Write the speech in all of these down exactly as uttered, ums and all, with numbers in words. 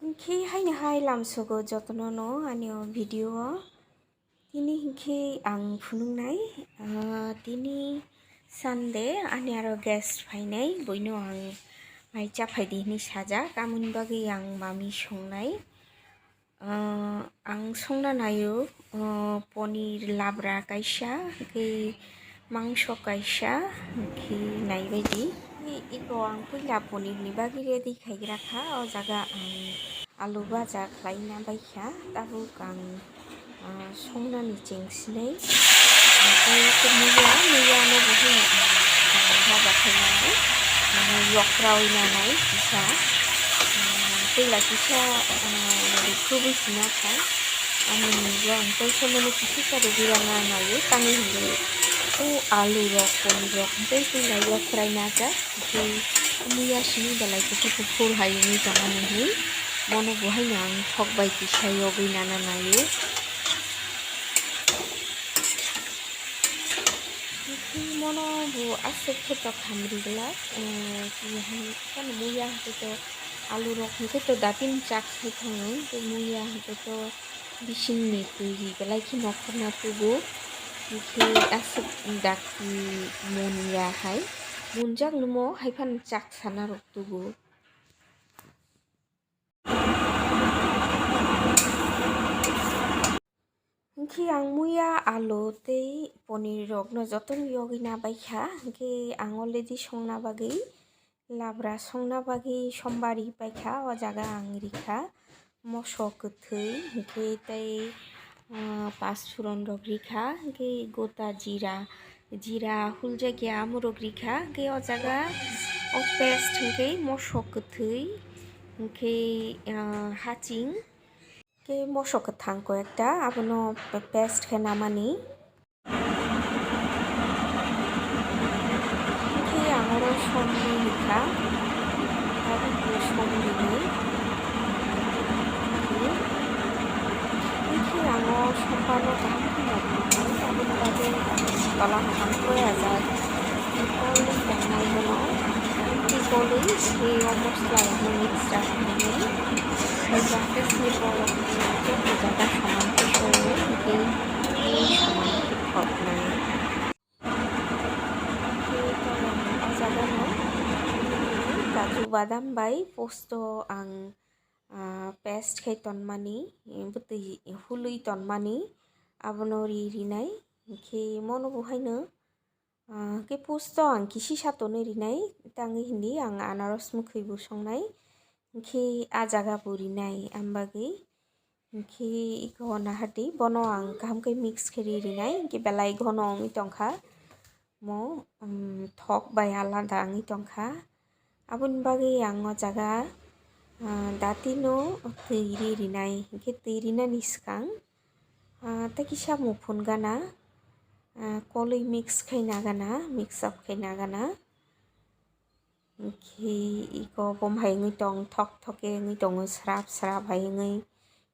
Hinkhe haino hai lamsogo jotono no ani o video o. Tini hinkhe ang phunuknai, ah, tini Sunday, ani aro guest phainai, buino ang mai cha phaidi hinwi sajak, amoni bagwi ang mami songnai. Ah, ang songna naio, ah, ponir labra kaisa, hinkhe mangso kaisa, hinkhe naibaidi. Iko ang puila ponirni bagwi ready khaigra kha, o jaga ang alu baja khlaina baikha, tabuk ang, ah, songnani chengsinai. Tei muya, muya no bo hino ang baja khlainani, mane yokrawi nanai kisa. Ah, puila kisa, ah, rikhu bwsina kha. Ani nungwi ang tei somono kisa kisa rwgwi rwna naio, tamni hwnwi o alu rok, ponir rok tei puila yokrawi najak. Tei muya simi belai kuphur kuphur hai wngwi tongmani hwnwi bono bo haino ang thok bai kisa yogwi nana naio. Mono bo aswk khe toktham ri glak, eh, tini hai phano muya hwnkhe to alu rok hwnkhe to datin chak sai thango, tei muya hwnkhe to bisingni twi ri belai khe nokhorna tubu, hinkhe aswk dakti mun ya hai, munjak nungmo hai phano chak sana rok tubu. Hinkhe ang muya alu tei ponir rokno jotono yogwi nabaikha, hinkhe ang already songna bagwi labra songna bagwi sombari paikha, o jaga ang rikha moso kwthwi, hinkhe tei, ah, pasfuron rok rikha, hinkhe gota jira, jira huljakya amorok rikha, hinkhe o jaga o paste hinkhe moso kwthwi, hinkhe, ah, haching. Khe moso kwthang koi ekta, abono pe-, paste khe namani. Khe ang oro som ri kha, tabuk bo som rinai. Khe ang o sombano kaham khe nai, aboni bagwi tola kaham khe ajak. Khe kolwi tongnai bono, khe kolwi se o mosla rokno mix khainani, khe jahate se borok joto jaga saman khe songwi, tei tei saman khe thoknai. Khe tei o jaga no kaju badam bai posto ang, ah, paste khai tonmani, bwtwi hulwi tonmani, abono ri rinai. Khe mono bo haino, ah, khe post o ang kisi sa tonwi rinai, tangwi hindi ang anaros mwkhwi bo songnai, hinkhe ah jaga bo rinai, ang bagwi hinkhe iko nahardi bono ang kaham khe mix khe ri rinai, hinkhe belai ghono wngwi tongkha, mo, um, thok bai alada wngwi tongkha, aboni bagwi ang o jaga, ah, datino twi ri rinai, hinkhe twi rinani swkang, ah, tei kisa muphun gana, ah, kolwi mix khaina gana, mix up khaina gana. Hinkhe iko bom hai wngwi tong, thok thok khe wngwi tongo, srap srap hai wngwi,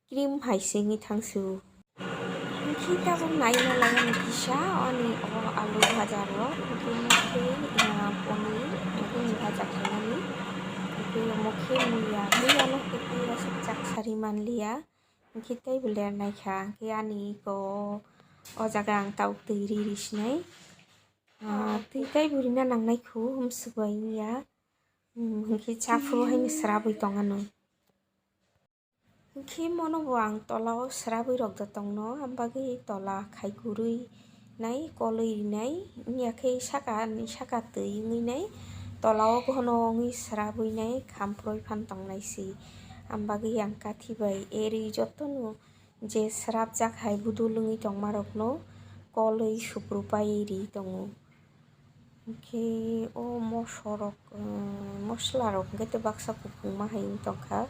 cream hai se wngwi thangsu. Hinkhe tabuk naina lai ani kisa ani o alu bhaja rok, hinkhe mokhe, ah, ponir, hinkhe bini bhaja khainani, hinkhe mokhe muya, muya no hinkhe tei aswk chak sari manliya. Hinkhe tei bo ler naikha, hinkhe ani iko o jaga ang tabuk twi ri ri sinai. Ah, twi tei bo rina nangnai khu, humsuk bai wngya. Hmm, hinkhe chaphuru haino srabwi tong anw. Hinkhe mono bo ang tola o srabwi rok da tongno, ambagwi tola khai kwrwi nai, kolwi rinai, wngya khe saka ni saka twi wngwi nai, tola o gono wngwi srabwi nai, khamproi phan tongnai se. Ambagwi ang kathi bai erwi jotono je srapjak hai budul wngwi tongma rokno kolwi supru pai ri tongo. Hinkhe o moso rok, um, mosla rok hinkhe tei baksa kuphungma hai wng tongkha.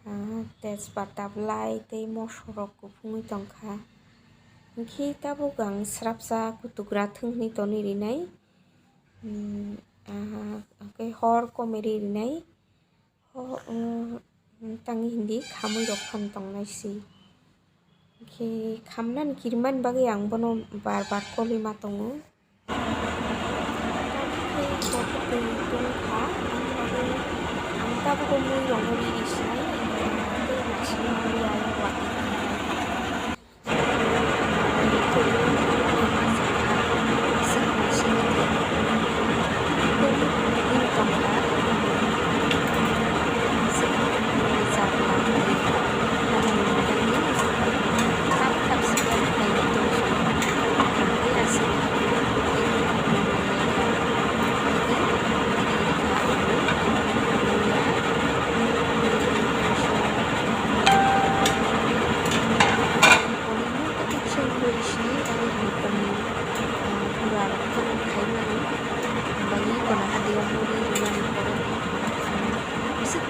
Ah, tejpata, belai tei moso rok kuphungwi tongkha. Hinkhe tabuk ang srapsa kutugra thwng hwnwi tonwi rinai. Hmm, ah, hinkhe hor komeri rinai. Ho, um, tangwi hindi khamwi rok phan tongnai se. Hinkhe khamnani kirimani bagwi ang bono bar bar kolwi ma tongo. Tei bo twi tungkha, ang tabuk mui rokno ri ri sinai,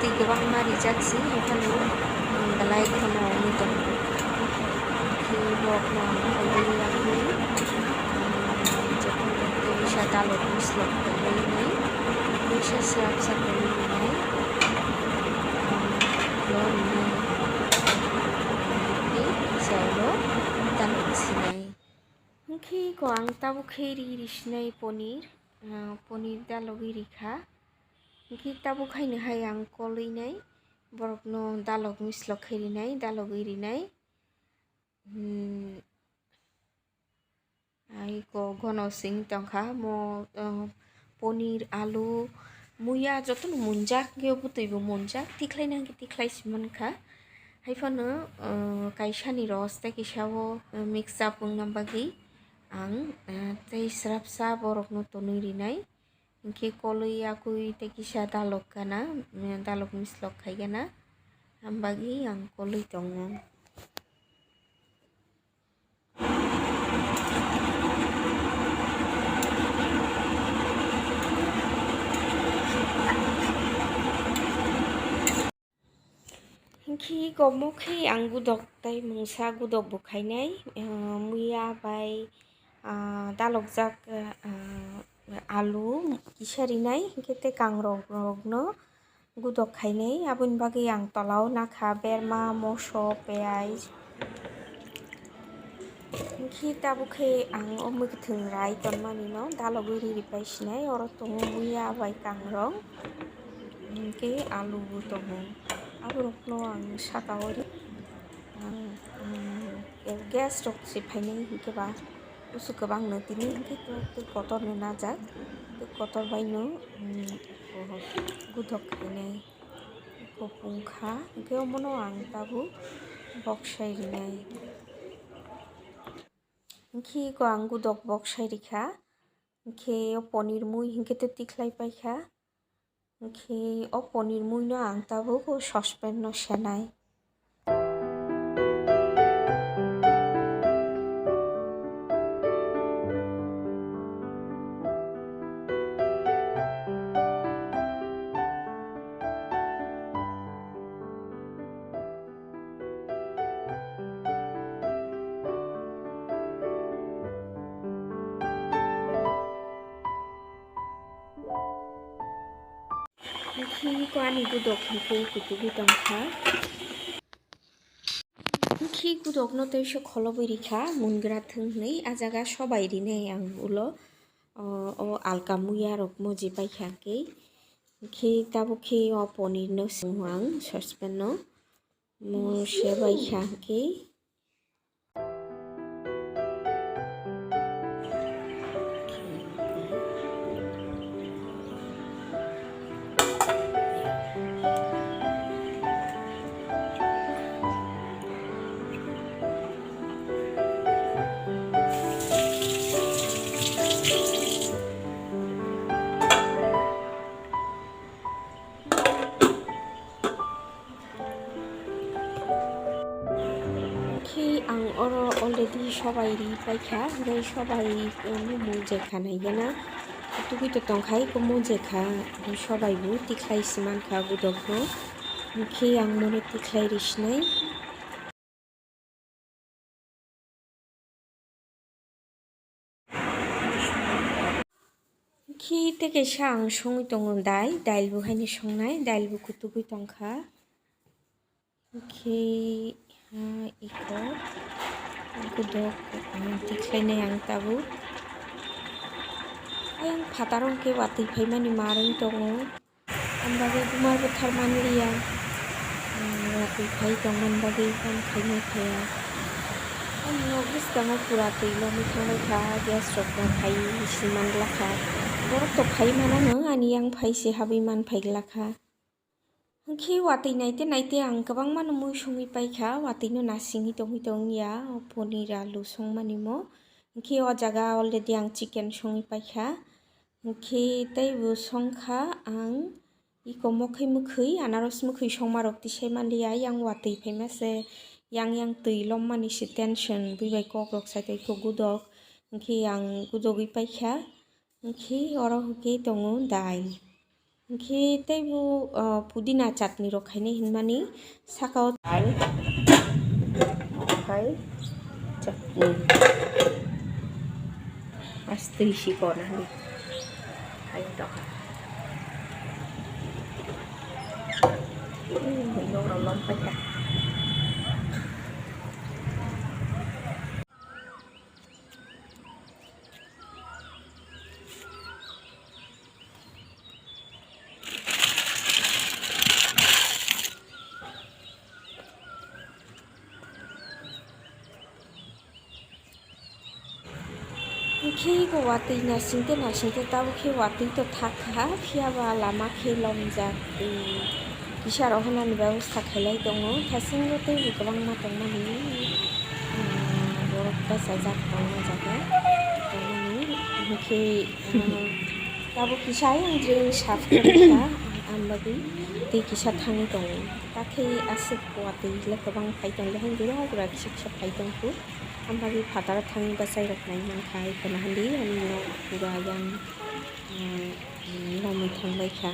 Twi kwbangma rijak se, hai phano, um, belai kheno wngwi tongo. Khe borokno ang khaigwi yagwi, um, jotono tei kisa dalok mislok khaigwi, kisa swrapsa khaigwi rinai, um, lo rinai. Tei kisa ulo dalok sinai. Hwnkhe ko ang tabuk khe ri ri sinai ponir, uh, ponir dalogwi rikha. Hwnkhe tabuk haino hai ang kolwi nai, borokno dalok mislok khe rinai, dalogwi rinai. Hmm. Ai ko gono sing tongkha, mo, uh, ponir, alu, muya jotono munjak, yo bwtwi bo munjak, tikhlai nang khe tikhlai si mankha. Hai phano, uh, kaisani ros tei kisa o, uh, mix up wngna bagwi ang, uh, tei swrapsa borokno tonwi rinai. Hwnkhe kolwi yakwi tei kisa dalok gana, mm, dalok mislok khai gana, ambagwi ang kolwi tongo. Hwnkhe omo khe ang gudok tei mungsa gudok bo khainai, ah, muya bai, ah, dalokjak, ah, alu kisa rinai, hwnkhe tei kangrok rokno gudok khainai. Aboni bagwi ang tola o nakha berma, moso, piyaj. Hwnkhe tabuk khe ang o mwkhwtwng rai tonmani no dalogwi riri pai sinai, oro tongo muya bai kangrok, hwnkhe alu bo tongo. Aborokno ang saka o ri-, ang, ang gas rok se phainai hwnkhe ba kusu kwbangno tini hwnkhe twi kotorno najak, twi kotor baino, mm, gudok khainai. Kopung kha, hwnkhe omono ang tabuk boksai rinai. Hwnkhe eko ang gudok boksai rikha, hwnkhe o ponir mui hwnkhe tei tikhlai paikha, hwnkhe o ponir muino ang tabuk o saucepan no senai. Hwnkhe ko ani gudok hwnkhe kutugwi tongkha. Hwnkhe gudokno tei se kholobwi rikha, mungra thwng hwnwi. A jaga sobai rinai ang ulo, o, o alka muya rok moji paikha hwnkhe. Hwnkhe tabuk khe o ponir no swngo ang saucepan no. Mo se bai kha hwnkhe. Khe ang oro already sobai ri paikha, hwnkhe sobai, eh, mung je kha nai gana. Tugui to tongkhai, kumu je kha, sobai bo tikhlai si mankha gudok bo. Hwnkhe ang mono tikhlai ri sinai. Khe tei kaisa ang songwi tongo dal, dal bo haino songnai, dal bo kutugwi tongkha. Khe, ah, iko, gudok, ah, tikhlainai ang tabuk. Ayang phataro hwnkhe watwi phaimani marwng tongo. Ang bagwi buma bwthar manliya. Ang watwi Phai tongmani bagwi tamo khaimai khaya. Ani nok bwskango pura twi lomwi thangbai kha, gas rok no phai si man glak kha. Borok to phai mano no, ani yang phai se habwi man phai glak kha. Hwnkhe watwi naite naite ang kwbangma no mui songwi pai kha, watwi no nasingwi tongwi tong ya, o ponir alu songmani mo. Hwnkhe o jaga already ang chicken songwi pai kha. Hwnkhe teibo song kha ang iko mokhwi mwkhwi, anaros mwkhwi songma rok tisai man liya, yang watwi phaima se yang yang twi lommani se tension, bui bai kok rok sai tongkha gudok, hwnkhe ang gudogwi pai kha. Hwnkhe oro hwnkhe tongo dal. Hwnkhe teibo, ah, pudina chutney rok khainai hinmani saka o dal khai chutney. Astwi si kona ni. Hai tokha. Hmm, nok rok lom paikha. Hwnkhe eko watwi naisingte naisingte tabuk khe watwi to thak kha, phiya ba lama khe lomjak, tei kisa rok hanani bebostha khailai tongo, thasingo teibo kwbangma tongmani, ah, borok bachajak tongma jaga tongmani, hwnkhe, ah, tabuk kisa ayang drain saf khe nukha, ang bagwi tei kisa thangwi tongo, takhe aswk watwi le kwbang phai tongya, hwnwi jora jora kisa kisa phai tongkhu. Ang bagwi phataro thangwi bachai rok nai mankha, eko nahandi ani nok pura yang, ah, lomwi thangbai kha.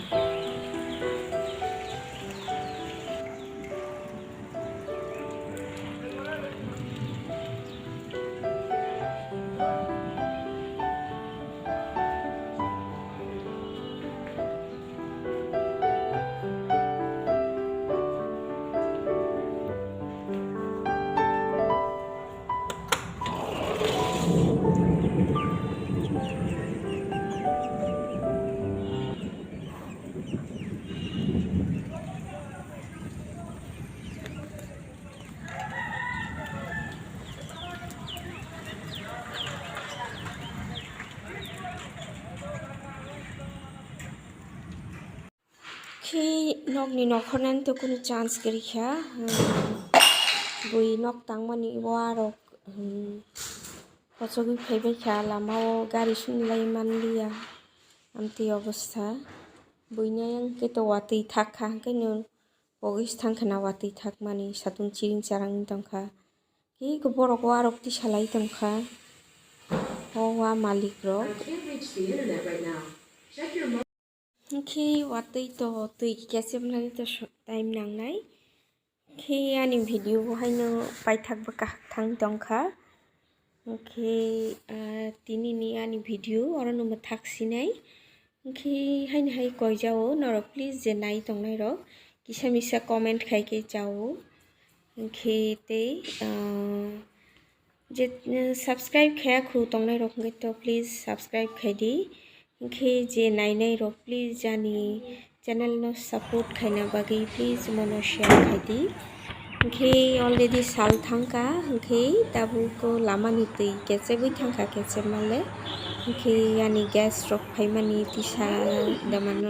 Khe nokni nokhornani to kunu chance kwrwi kha, hmm, bui nok tangmani warok, hmm, kochogwi phaibai kha, lamao gari sumlai manliya, amtwi obostha. Buini ayang khe to watwi thak kha, hwnkhe no pogwi se thang kha na watwi thakmani, satung chiring charang wng tong kha. Khe borok warok tisalai tong kha, o wa malik rok. Hwnkhe watwi to twi kechepnani to time nangnai. Hwnkhe ani video bo haino paithak bwkha thang tong kha. Hwnkhe, ah, tinini ani video orono mwthak sinai. Hwnkhe haino hai koijao norok please je nai tongnai rok kisa misa comment khai khe chao. Hwnkhe tei, ah, je, eh, subscribe khaya khu tongnai rok hwnkhe to please subscribe khai di. Hwnkhe je nainai rok please ani channel no support khaina bagwi please mono share khai di. Hwnkhe already sal thangkha, hwnkhe tabuk o lama ni twi kechebwi thangkha kechebma le. Hwnkhe ani guest rok phaimani tisa da mano.